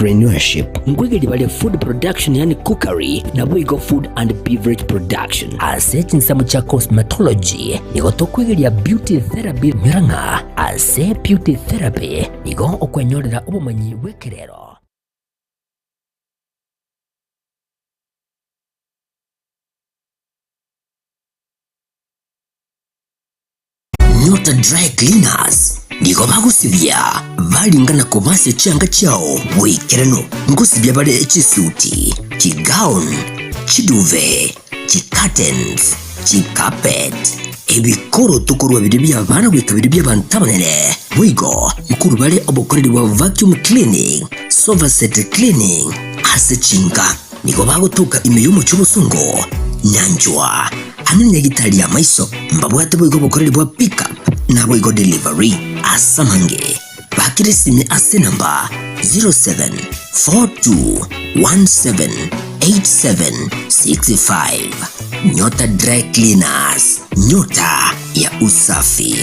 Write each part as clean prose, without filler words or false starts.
Entrepreneurship. Nkoigeria bare Food Production yaani Cookery naboigo Food and Beverage Production. Ase chinsemo chia Cosmetology nigo tokoigeria Beauty Therapy nyora ng'a ase Beauty Therapy nigo okwenyorera obomanyi bw'ekerero. Nyota Dry Cleaners nigo bagosibia baringa na kobasia chianga chiao boikeranu. Ngosibia bare chisuti, chigown, chiduve, chicurtains, chicarpet, ebikoroto korwa biria bi'abana goika biria bi'abanto abanene. Boigo nkorwa bare obokoreri bwa vacuum cleaning, sofa set cleaning ase chinka. Nigo bagotoka ime y'omochie obosongo, nyanchwa, amo nenyagitari y'amaiso. Mbabwate boigo obokoreri bwa pick up naboigo delivery. Ase amange, bakire esimi ase enamba 0742178765. Nyota Dry Cleaners, nyota ya usafi.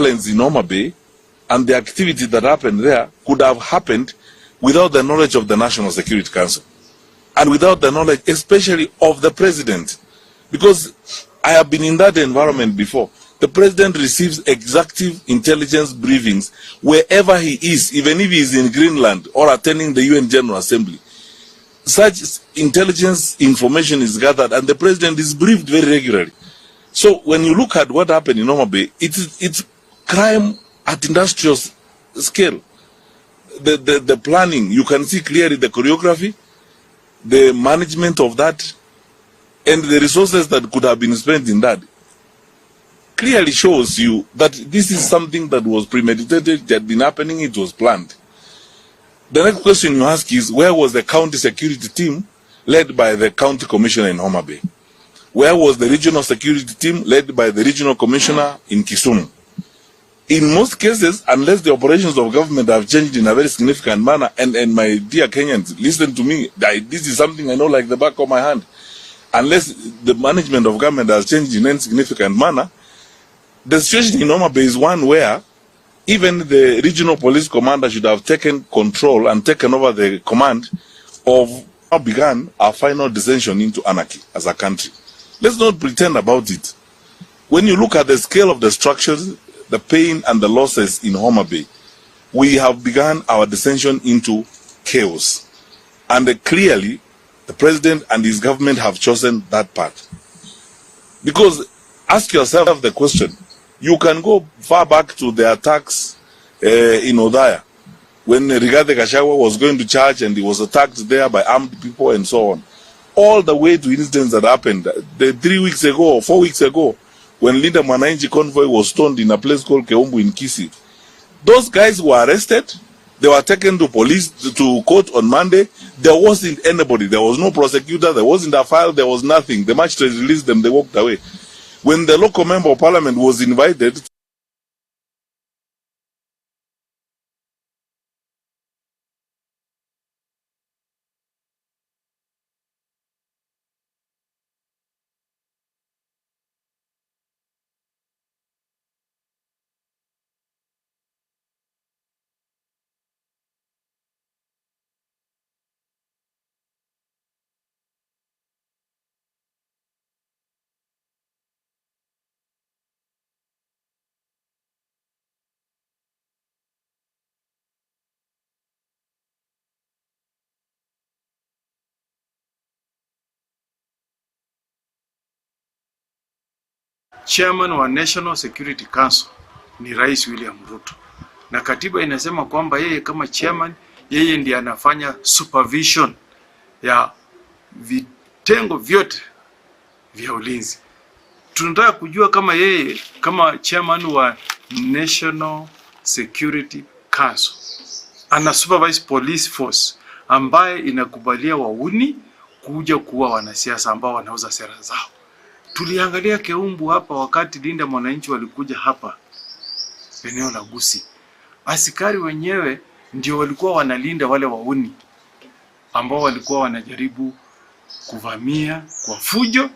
Violence in Homa Bay and the activity that happened there could have happened without the knowledge of the National Security Council and without the knowledge especially of the president because I have been in that environment before. The president receives executive intelligence briefings wherever he is, even if he is in Greenland or attending the UN General Assembly. Such intelligence information is gathered and the president is briefed very regularly. So when you look at what happened in Homa Bay, it's, it's crime at industrial scale. The, the, the planning, you can see clearly the choreography, the management of that, and the resources that could have been spent in that clearly shows you that this is something that was premeditated, it had been happening, it was planned. The next question you ask is, where was the county security team led by the county commissioner in Homa Bay? Where was the regional security team led by the regional commissioner in Kisumu? In most cases, unless the operations of government have changed in a very significant manner, and, and my dear Kenyans, listen to me, I, this is something I know like the back of my hand. Unless the management of government has changed in any significant manner, the situation in Homa Bay is one where even the regional police commander should have taken control and taken over the command of how began our final descension into anarchy as a country. Let's not pretend about it. When you look at the scale of the structures, the pain and the losses in Homa Bay, we have begun our descension into chaos. And clearly, The president and his government have chosen that path. Because ask yourself the question, you can go far back to the attacks in Othaya when Rigathi Gachagua was going to church and he was attacked there by armed people and so on. All the way to incidents that happened the 3 weeks ago or 4 weeks ago when Linda Mwananchi convoy was stoned in a place called Keumbu in Kisii. Those guys were arrested. They were taken to police to court on Monday. There wasn't anybody. There was no prosecutor. There wasn't a file. There was nothing. The magistrate released them. They walked away. When the local member of parliament was invited Chairman wa National Security Council ni Rais William Ruto, na katiba inasema kwamba yeye kama chairman, yeye ndiye anafanya supervision ya vitengo vyote vya ulinzi. Tunataka kujua kama yeye kama chairman wa National Security Council ana supervise police force ambaye inakubalia wauni kuja kuua wanasiasa ambao wanauza sera zao. Tuliangalia Keumbu hapa wakati Linda Mwananchi walikuja hapa eneo la Gusii, askari wenyewe ndio walikuwa wanalinda wale wauni ambao walikuwa wanajaribu kuvamia kwa fujo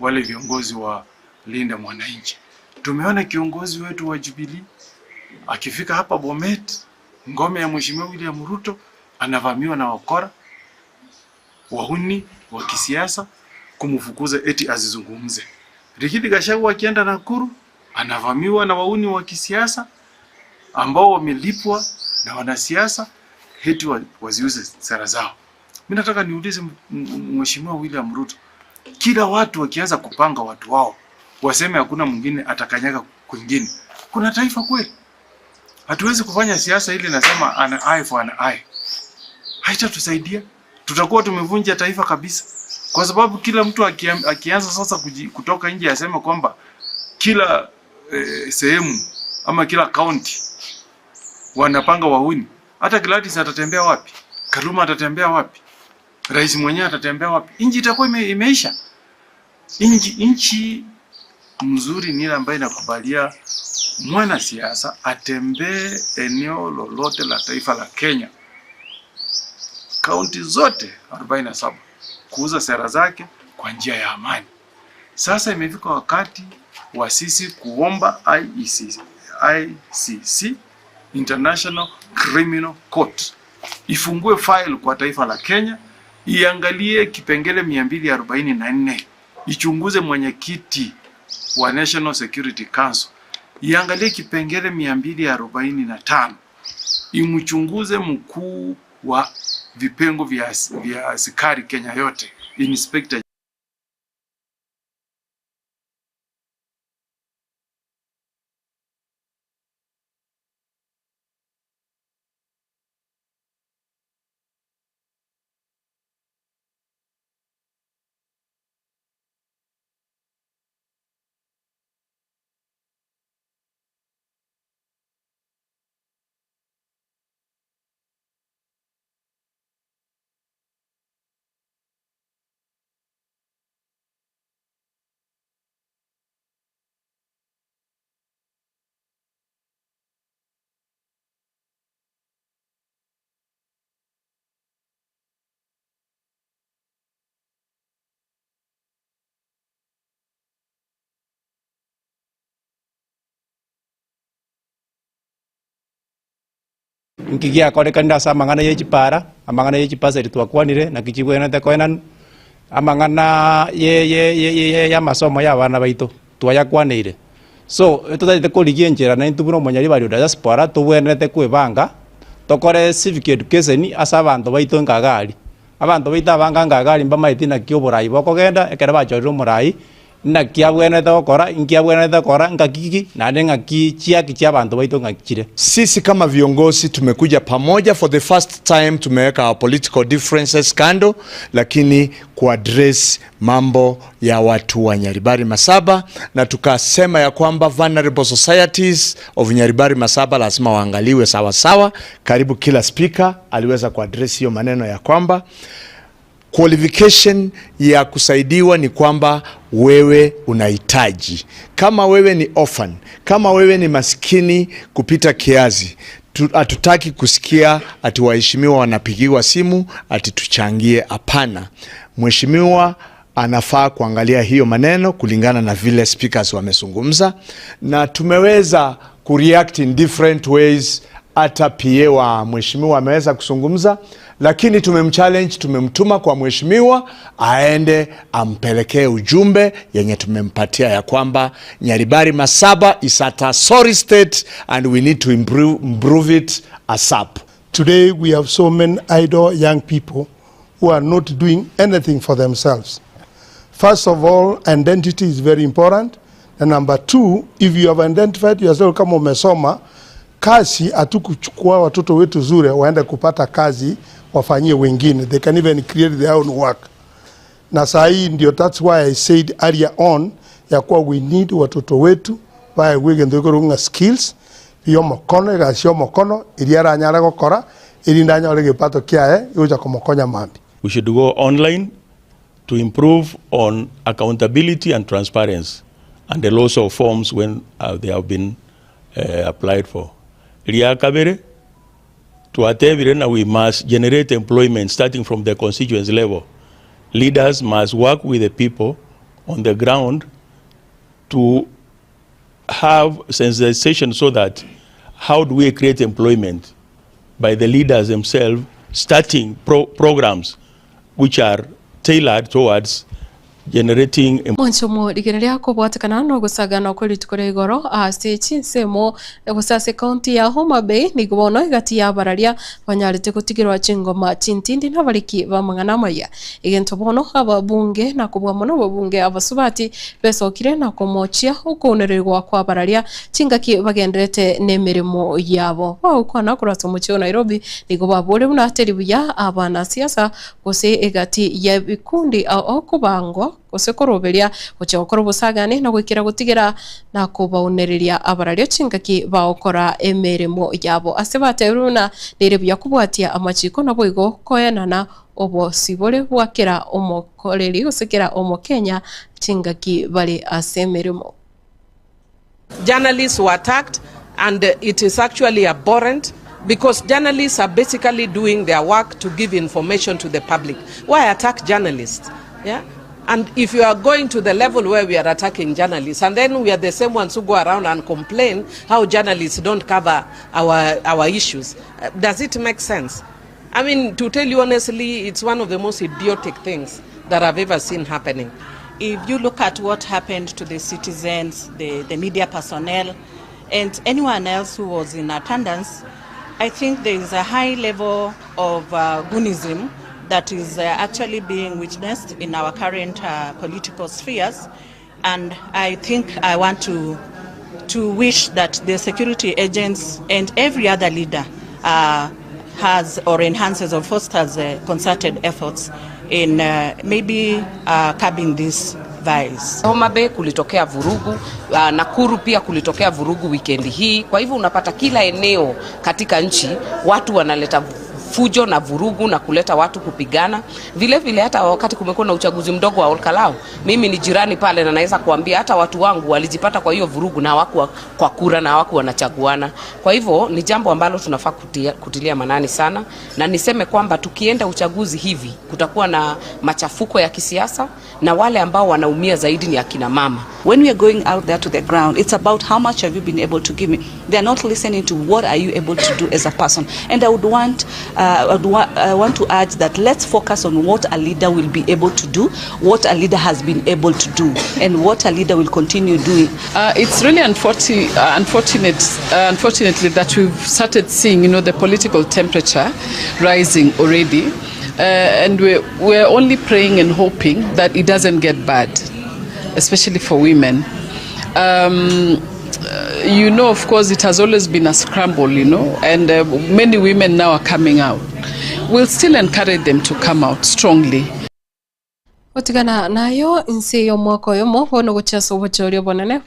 wale viongozi wa Linda Mwananchi. Tumeona kiongozi wetu wa Jubilee akifika hapa Bomet, ngome ya Mheshimiwa William Ruto, anavamiwa na wakora wahuni wa kisiasa kumfukuza eti azizungumze. Rigathi Gachagua akienda Nakuru anavamiwa na wahuni wa kisiasa ambao wamelipwa na wanasiasa eti waziuze sera zao. Mimi nataka niulize Mheshimiwa William Ruto, kila watu wakianza kupanga watu wao waseme hakuna mwingine atakanyaga kwingine, kuna taifa kweli? Hatuwezi kufanya siasa ile nasema an eye for an eye, haitatusaidia. Tutakuwa tumevunja taifa kabisa, kwa sababu kila mtu akianza sasa kutoka nje aseme kwamba kila sehemu ama kila county wanapanga wahuni, hata Gladys atatembea wapi? Kaluma atatembea wapi? Rais mwenyewe atatembea wapi? Nchi itakuwa imeisha. Nchi mzuri ni ile ambayo inakubalia mwanasiasa atembee eneo lolote la taifa la Kenya, kaunti zote 47 kuuza sera zake kwa njia ya amani. Sasa imefika wakati wa sisi kuomba IEC, ICC, International Criminal Court ifungue file kwa taifa la Kenya, iangalie kipengele 244, ichunguze mwenyekiti wa National Security Council, iangalie kipengele 245, imchunguze mkuu wa vipengo vya askari Kenya yote, Inspector Nki giakorekanire ase amang'ana ye chipara, amang'ana ye chipaseri twakwanire, naki chibwenerete koenanwa, amang'ana ye ye ye ye y'amasomo ya abana baito twayakwaneire. So, totagete korigia enchera naintwe buna omonyaribari o diaspora tobwenerete kwebanga, tokore civic education ase abanto baito nka iga aria. Abanto baito abange anga iga mbamaeti naki oborai bokogenda, ekero bachorire omorai, naki abwenerete gokora, inki abwenerete gokora, ngaki ki, naende ng'aki chiaki chi'abanto baito ng'aki chire. Sisi kama viongozi tumekuja pamoja for the first time tumeweka our political differences kando lakini ku address mambo ya watu wa Nyaribari Masaba na tukasema ya kwamba vulnerable societies of Nyaribari Masaba lazima waangaliwe sawa sawa. Karibu kila speaker aliweza ku address hiyo maneno ya kwamba qualification ya kusaidiwa ni kwamba wewe unahitaji. Kama wewe ni orphan, kama wewe ni maskini kupita kiasi, hatutaki kusikia ati waheshimiwa wanapigiwa simu ati tuchangie. Hapana, mheshimiwa anafaa kuangalia hiyo maneno kulingana na vile speakers wamezungumza, na tumeweza kureact in different ways. Hata PA wa mheshimiwa ameweza kuzungumza, lakini tumemchallenge, tumemtuma kwa mheshimiwa aende ampelekee ujumbe yenye tumempatia ya kwamba Nyaribari Masaba is at a sorry state and we need to improve it ASAP. Today we have so many idle young people who are not doing anything for themselves. First of all, identity is very important. And number two, if you have identified yourself kama umesoma, kazi hatukuchukua watoto wetu zure waende kupata kazi wafanyie wengine. They can even create their own work. Na saa hii ndio that's why I said earlier on ya kuwa we need watoto wetu baegwe egento ekorong'a skills biomokono egasi yomokono eria aranyare gokora erinde anyore egepato kiaye egocha komokonya mambia. We should go online to improve on accountability and transparency and the loss of forms when uh, they have been uh, applied for. Ria kabere twatebire na we must generate employment starting from the constituency level. Leaders must work with the people on the ground to have sensitization so that how do we create employment by the leaders themselves starting pro programs which are tailored towards generating Mwanchomo rigereria kobwatekana nogosagana kwe rituko ria igoro ase chinsemo gose ase county ya Homa Bay nigo bono egati y'abararia banyarete gotigerwa chingoma chintindi nabariki b'amang'ana amaya egento bono ababunge na kobua mono ababunge abasubati besokire na komochia okounererigwa kwa abararia chingaki bagenderete nemeremo yabo bagokwana korwa ase omochie o Nairobi nigo babore buna teri buya abanasiasa gose egati y'ebikundi ao okobangwa gose koroberia gochia gokora obosagani na goikera gotigera na kobaunereria abararia chingaki bagokora emeremo yabo ase batebire buna nere buya kobwatia amachiko naboigo koenana obosibore bwa kera omokoreri gose kera omokenya chingaki bare ase emeremo. Journalists were attacked and it is actually abhorrent because journalists are basically doing their work to give information to the public. Why attack journalists? Yeah? And if you are going to the level where we are attacking journalists, and then we are the same ones who go around and complain how journalists don't cover our, our issues, uh, does it make sense? I mean, to tell you honestly, it's one of the most idiotic things that I've ever seen happening. If you look at what happened to the citizens, the, the media personnel, and anyone else who was in attendance, I think there is a high level of uh, goonism that is uh, actually being witnessed in our current uh, political spheres. And I think I want to, to wish that the security agents and every other leader uh, has or enhances or fosters uh, concerted efforts in uh, maybe uh, curbing this vice. Homa Bay kulitokea vurugu, uh, Nakuru pia kulitokea vurugu wikendi hii. Kwa hivyo unapata kila eneo katika nchi watu wanaleta fujo na vurugu na kuleta watu kupigana. Vile vile hata wakati kumekuwa na uchaguzi mdogo wa Olkalau, mimi ni jirani pale na naweza kuambia hata watu wangu walijipata kwa hiyo vurugu na hawakuwa kwa kura na hawakuwa wanachaguana. Kwa hivyo ni jambo ambalo tunafaa kutia, kutilia manani sana, na niseme kwamba tukienda uchaguzi hivi kutakuwa na machafuko ya kisiasa na wale ambao wanaumia zaidi ni akina mama. When we are going out there to the ground, it's about how much have you been able to give me. They are not listening to what are you able to do as a person. And I would want, uh, I would wa I want to urge that let's focus on what a leader will be able to do, what a leader has been able to do, and what a leader will continue doing. Uh, it's really unfortunate, uh, unfortunate, uh, unfortunately that we've started seeing, you know, the political temperature rising already. And we're, we're only praying and hoping that it doesn't get bad, especially for women. Um, you know, of course, it has always been a scramble, you know, and uh, many women now are coming out. We'll still encourage them to come out strongly. Gotigana nayo inse y'omwaka oyomo bono gochia ase obochori obonene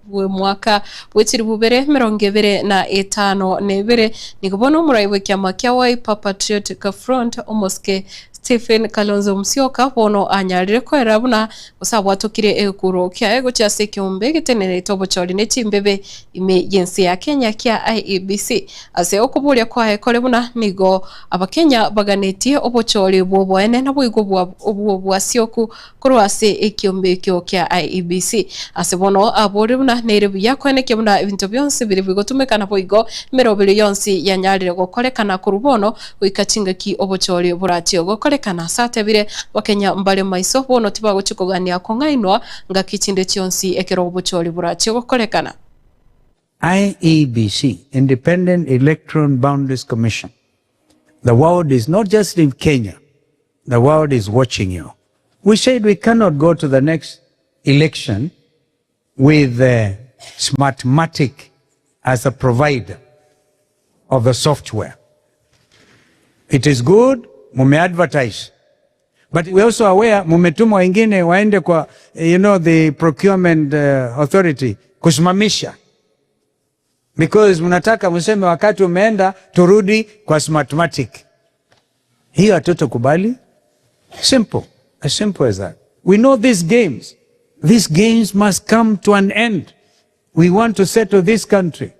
bw'omwaka bwe chilifu ibere emerongo ebere na etano na ebere, nigo bono omorai bw'ekiama kia Wiper Patriotic Front omosike Stephen Kalonzo Musyoka bono anyarire koerera buna gose abwatokire egekuro kiaye gochia ase ekeombe getenenerete obochori ne chimbebe ime y'ense ya Kenya kia IEBC. Ase okoboria kwaye kore buna nigo Abakenya baganetie obochori bw'oboene naboigo obw'obwasioku korwa ase ekiombe ekio kia IEBC. Ase bono aborire buna nere buya koenekia buna ebinto bionsi biri bigotumeka naboigo emeroberio yonsi yanyarire gokorekana korwa bono goika chingaki obochori borachie gokorekana. Ase atebire Abakenya mbare maiso bono tibagochia kogania kong'ainwa ngaki chinde chionsi ekero obochori borachie gokorekana. IEBC, Independent Electoral Boundaries Commission, the world is not just in Kenya, the world is watching you. We said we cannot go to the next election with uh, Smartmatic as a provider of the software. It is good, mume advertise. But we also aware mumetuma wengine waende kwa you know the procurement uh, authority kusimamisha because mnataka mseme wakati umeenda turudi kwa Smartmatic. Hiyo hatutakubali. Simple, as simple as that. We know these games. These games must come to an end. We want to settle this country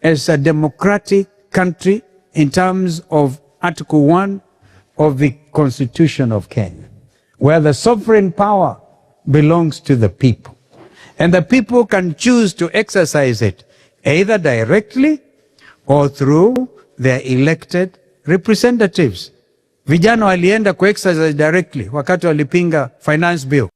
as a democratic country in terms of Article 1 of the Constitution of Kenya, where the sovereign power belongs to the people. And the people can choose to exercise it either directly or through their elected representatives. Vijana walienda ku exercise directly wakati walipinga finance bill.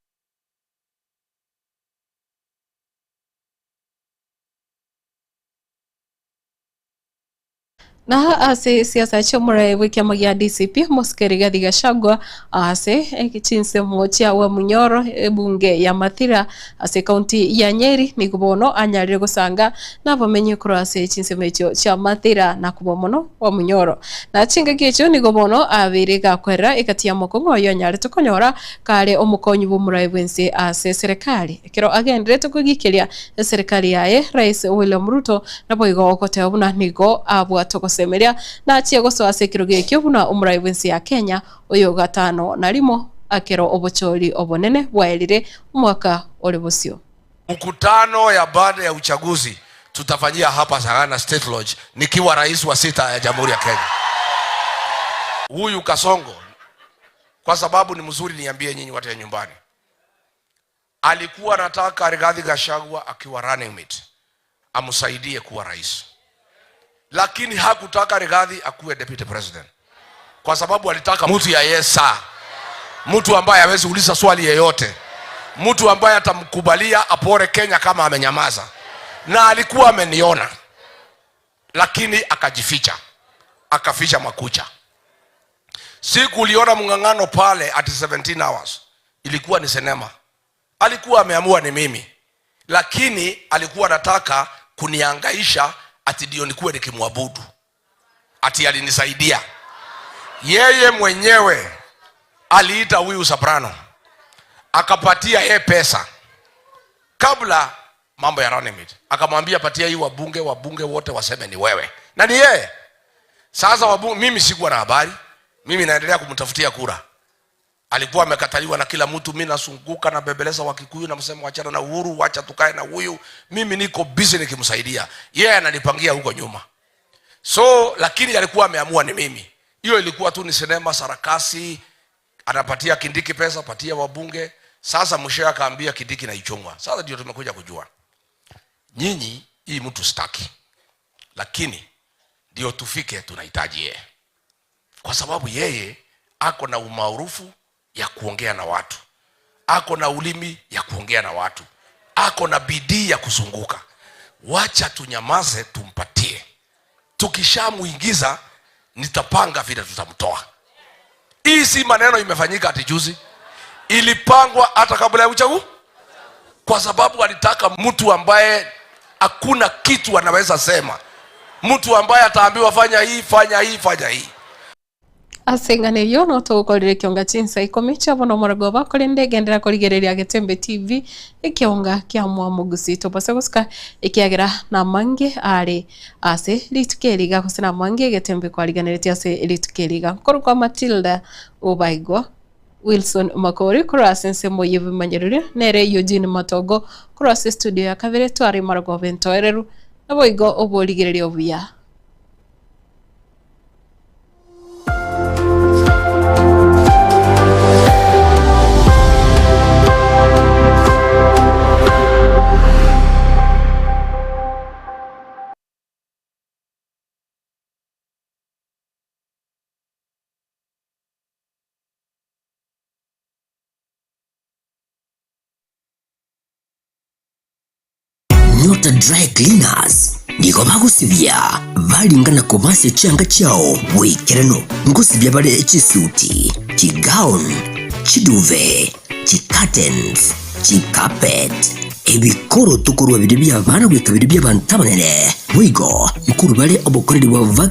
Na ase siasa chi'omoraia bw'ekiama gia DCP, Omosike Rigathi Gachagua ase chinsemo chia Wamunyoro ebunge ya Mathira ase ekaunti ya Nyeri nigo bono anyarire gosanga nabamenyi korwa ase chinsemo echio chia Mathira na kobua mono Wamunyoro. Na chingaki echio nigo bono abeire gakwerera egati y'amokong'u oyio anyarete konyora kare omokonyi bw'omoraia bw'ense ase eserekari ekero agenderete kogikeria eserekari yaye Rais William Ruto Naboigo ogoteba buna nigo abwate ogosemeria, nachie gosoa ase ekerogo ekio buna omorai bw'ense ya Kenya oyo gatano na rimo ekero obochori obonene bwaerire omwaka ore bosio. Mkutano ya baada ya uchaguzi tutafanyia hapa Sagana State Lodge nikiwa rais wa sita ya Jamhuri ya Kenya. Huyu Kasongo kwa sababu ni mzuri, niambie nyinyi watu ya nyumbani, alikuwa anataka Rigathi Gachagua akiwa running mate amsaidie kuwa rais, lakini hakutaka Rigathi akuwe deputy president kwa sababu alitaka mtu ya yes sir, mtu ambaye hawezi uliza swali yeyote, mtu ambaye atamkubalia apore Kenya kama amenyamaza. Na alikuwa ameniona, lakini akajificha, akaficha makucha. Siku uliona mng'ang'ano pale at 17 hours, ilikuwa ni sinema. Alikuwa ameamua ni mimi, lakini alikuwa anataka kuniangaisha ati ndio nikuwe nikimwabudu, ati alinisaidia yeye mwenyewe. Aliita huyu Soprano akapatia ye pesa kabla mambo ya running mate, akamwambia patia hii wabunge, wabunge wote waseme ni wewe na ni yeye. Sasa wabunge, mimi sikuwa na habari, mimi naendelea kumtafutia kura alikuwa amekataliwa na kila mtu. Mimi nasunguka na bebeleza wa Kikuyu na msemo wachana na Uhuru, wacha tukae na huyu. Mimi niko busy nikimsaidia yeye, yeah, ananipangia huko nyuma. So lakini alikuwa ameamua ni mimi. Hiyo ilikuwa tu ni sinema sarakasi, anapatia Kindiki pesa, patia wabunge. Sasa mwisho akaambia Kindiki na Ichung'wa. Sasa ndio tumekuja kujua nyinyi, hii mtu sitaki, lakini ndio tufike, tunahitaji yeye kwa sababu yeye ako na umaarufu ya kuongea na watu, ako na ulimi ya kuongea na watu, ako na bidii ya kuzunguka. Wacha tunyamaze, tumpatie. Tukishamuingiza nitapanga vile tutamtoa. Hii si maneno imefanyika ati juzi, ilipangwa hata kabla ya uchaguzi, kwa sababu alitaka mtu ambaye hakuna kitu anaweza sema, mtu ambaye ataambiwa fanya hii, fanya hii, fanya hii. Ase eng'ana eyio notogokorera ekionga chinsa ikomi chia bono omorogoba, korende genderera korigereria Getembe TV, ekionga kia mwamogusi. Tobasa gosuka ekiagera namange are ase rituko eri iga gose namange Egetembe kwariganeretie ase rituko eri iga. Nkorokwa Matilda Obaigwa Wilson Makori korwa ase ensemo y'ebimanyererio, nere Eugene Matogo korwa ase estudio ya kabere tware marogoba entoereru, naboigo oborigereria obuya. Nyota Dry Cleaners nigo bagosibia baringana koba ase chianga chiao boikeranu. Ngosibia bare chisuti, chigown, chiduve, chicurtains, chicarpet, ebikoroto korwa biria bi'abana goika biria bi'abanto abanene. Boigo nkorwa bare obokoreri bwa.